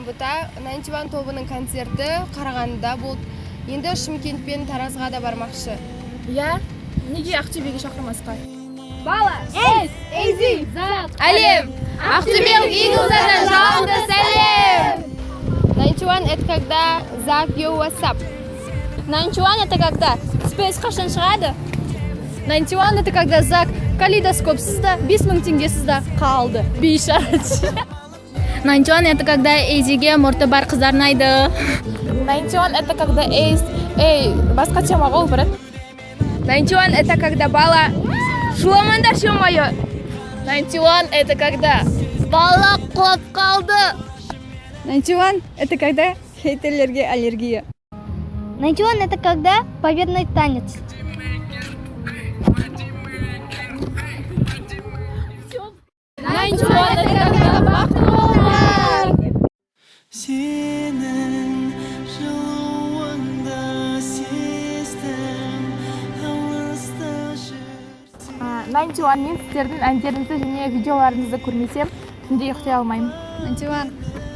Жанбота, Ninety One тобының концерті Қарағандыда болды. Енді Шымкент пен Таразға да бармақшы. Иә, неге Ақтөбеге шақырмасқа? Бала, Эйс, Эйзи, Әлем! Ақтөбе Иглздан жалынды сәлем! Ninety One это когда Зак, yo, what's up? Ninety One это когда Space қашан шығады? Ninety One это когда Зак калейдоскопсыз да, 5000 теңгесіз да қалды. Бейшара. Ninety One это когда Эйзиге мұрты бар қыздар ұнайды. Ninety One это когда Эйс, ей, басқа тема ғой, брат. Ninety One это когда Бала жыламаңдаршы, ё-моё! Ninety One это когда Бала құлап қалды. Ninety One – это когда хейтерлерге аллергия. Ninety One это когда победный танец. Ninety One это когда бақытты болыңдар. Сенің жылуыңды сездім алыста жүр. Ninety One, мен сіздердің әндеріңізді және видеоларыңызды көрмесем, түнде ұйықтай алмаймын. Ninety One,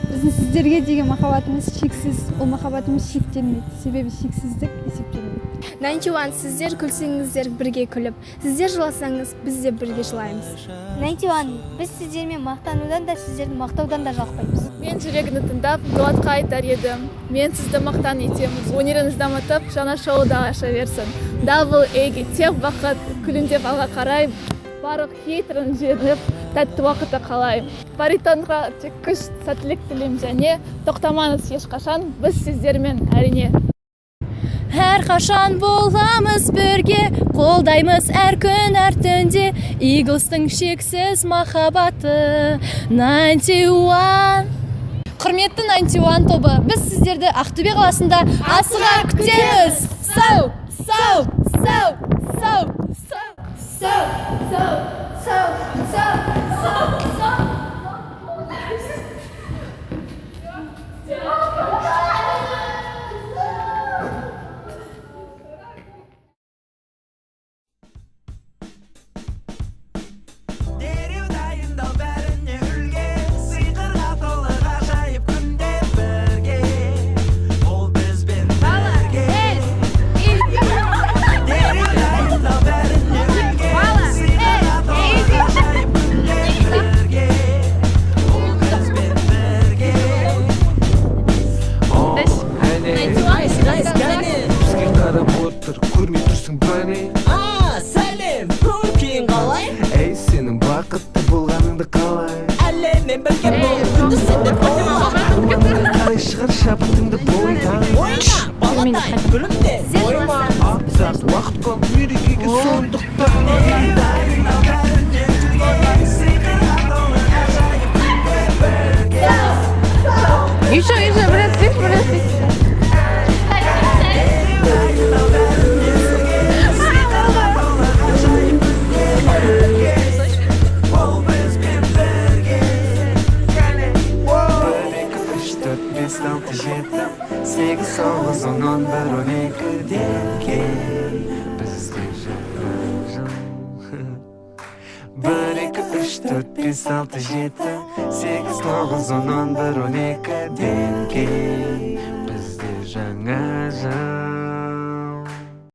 біздің сіздерге деген махаббатымыз шексіз. Ол махаббатымыз шектелмейді. Себебі шексіздік есептелмейді. Ninety One, сіздер күлсеңіздер, бірге күліп, сіздер жыласаңыз, біз де бірге жылаймыз. Ninety One, біз сіздермен мақтанудан да, сіздерді мақтаудан да жалықпаймыз. Мен жүрегімді тыңдап, Дулатқа айтар едім. Мен сізді мақтан етемін. Өнеріңізді дамытып, жаңа шоу да аша берсін. Double A-ге тек бақыт, күлімдеп алға қарай, барлық хейтерін жеңіп, тәтті уақытты қалаймын. Баритонға тек күш, сәттілік тілеймін және тоқтамаңыз ешқашан, біз сіздермен әрине. Әрқашан боламыз бірге, қолдаймыз әр күн, әр түнде. Иглстың шексіз махаббаты. Ninety One. Құрметті Ninety One тобы, біз сіздерді Ақтөбе қаласында асыға күтеміз. Сау, сау, сау, сау, сау, сау, сау, сау, сау, сау, сау. Дереу дайындал, бәріне үлгі, сиқырға толы ғажайып күнде бірге ол бізбен бірге. Дереу дайындал, бәріне үлгі, сиқырға толы ғажайып күнде бірге ол бізбен бірге. Бізге қарап отыр, көрмей тұрсың ба, не? А, сәлем, көңіл күйің қалай? Ей, сенің бақытты болғаныңды қалай. Әлеммен бірге бол, күндіз сендер бола. Арманыңа қарай шығар шабытыңды бойдан. Ойна, баладай, күлімде, ойма. Аз уақыт қалды мерекеге, сондықтан Дайындал, бәріне үлгі, сиқырға толы ғажайып күнде бірге. Еще, еще, біраз істейші, біраз істейші. Дайындал, бәріне үлгі, сиқырға толы ғажайып күнде бірге ол бізбен бірге. 1, 2, 3, 4, 5, 6, 7, 8, 9, 10, 11, 12 ден бізде жаңа жыл. 1, 2, 3, 4, 5, 6, 7, 8, 9, 10, 11, 12 ден бізде жаңа жыл.